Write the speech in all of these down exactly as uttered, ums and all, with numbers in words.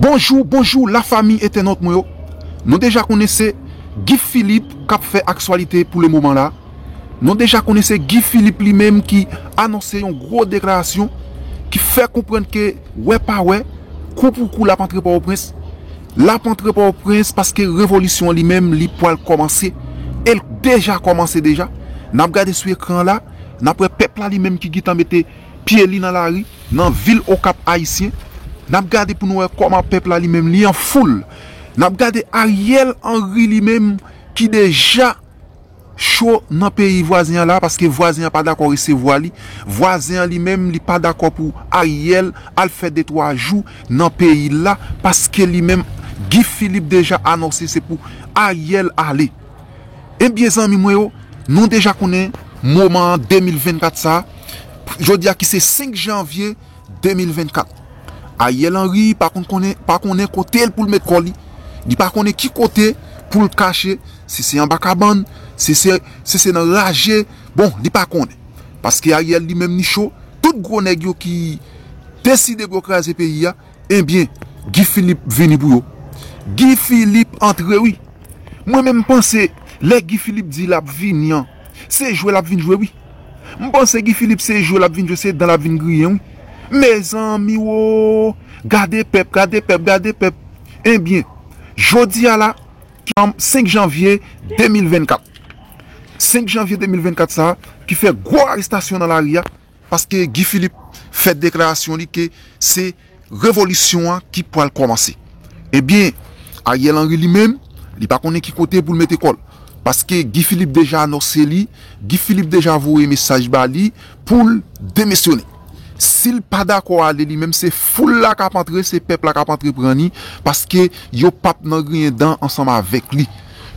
Bonjou, bonjou, lafanmi entènot mwen yo. Nou deja konnen se Guy Philippe k ap fè aktyalite pou le moman la. Nou deja konnen se Guy Philippe li menm ki anonse yon gwo deklarasyon ki fè konprann ke, wè pa wè, kou pou kou, l ap antre Pòtoprens. L ap antre Pòtoprens paske revolisyon an li menm, li pwal kòmanse. E l deja kòmanse deja. N ap gade sou ekran an la, n ap wè pèp la li menm ki gentan mete pye li nan lari, nan vil Okap Ayisyen. N ap gade pou nou wè kòman pèp la li menm li an foul. N ap gade Ariel Henry li menm ki deja cho nan peyi vwazen an la, paske vwazen an pa dakò resevwa li. Vwazen an li menm, li pa dakò pou Ariel al fè de twa jou nan peyi l la, paske li menm, Guy Philippe deja anonse se pou Ariel ale. Ebyen, zanmi mwen yo, nou deja konnen moman an de mil vennkat sa, jodi a ki se senk janvye de mil vennkat. Ariel Henry pa konn konnen, pa konnen kote l pou l met kò li. Li pa konnen ki kote pou l kache, si se anba kabann, si se, si se nan raje, bon, li pa konnen. Paske Ariel li menm li cho, tout gwo nèg yo ki deside pou yo kraze peyi a, ebyen, Guy Philippe vini pou yo. Guy Philippe antre wi. Mwen menm m panse, lè Guy Philippe di l ap vini an, se jwe l ap vin jwe wi. M panse Guy Philippe se jwe l ap vin jwe, se dan l ap vin griyen wi. Mezanmi wo, gade pèp, gade pèp, gade pèp. Ebyen, jodi a la, ki senk janvye de mil vennkat. Senk janvye de mil vennkat sa, ki fè gwo arestasyon nan lari a, paske Guy Philippe fè deklarasyon li ke se revolisyon an ki pwal kòmanse. Ebyen, Ariel Henry li menm, li pa konnen ki kote pou l mete kò l. Paske Guy Philippe deja anonse li, Guy Philippe deja voye mesaj ba li pou l demisyone. Si l pa dakò ale li menm, se foul la k ap antre, se pèp la k ap antre pran li, paske yo p ap nan griyen dan ansanm avèk li.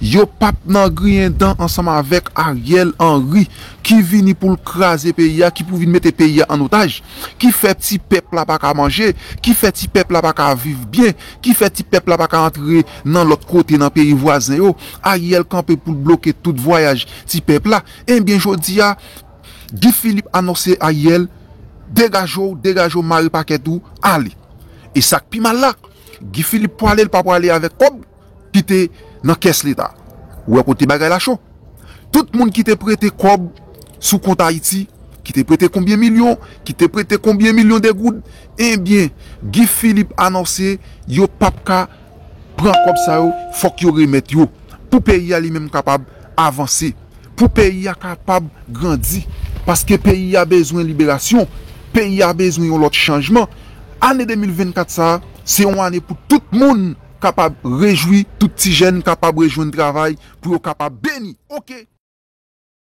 Yo p ap nan griyen dan ansanm avèk Ariel Henry, ki vini pou l kraze peyi a, ki pou vin mete peyi a an otaj, ki fè ti pèp la pa ka manje, ki fè ti pèp la pa ka viv byen, ki fè ti pèp la pa ka antre nan lòt kote nan peyi vwazen yo. Ariel kanpe pou l bloke tout vwayaj ti pèp la. Ebyen, jodi a, Guy Philippe anonse Ariel, degaje w, degaje w, mare pakèt ou, ale. E sa k pi mal la, Guy Philippe pwale, l pa pwale avèk kòb ki te nan kès Leta. Ou wè kote bagay la cho. Tout moun ki te prete kòb sou kont Ayiti, ki te prete konbyen milyon, ki te prete konbyen milyon de goud, ebyen, Guy Philippe anonse yo p ap ka pran kòb sa yo, fòk yo remèt yo. Pou peyi a li menm kapab avanse. Pou peyi a kapab grandi. Paske peyi a bezwen liberasyon. Peyi a bezwen yon lòt chanjman. Ane de mil vennkat sa, se yon ane pou tout moun kapab rejwi, tout ti jèn kapab rejwenn travay, pou yo kapab beni. Oke.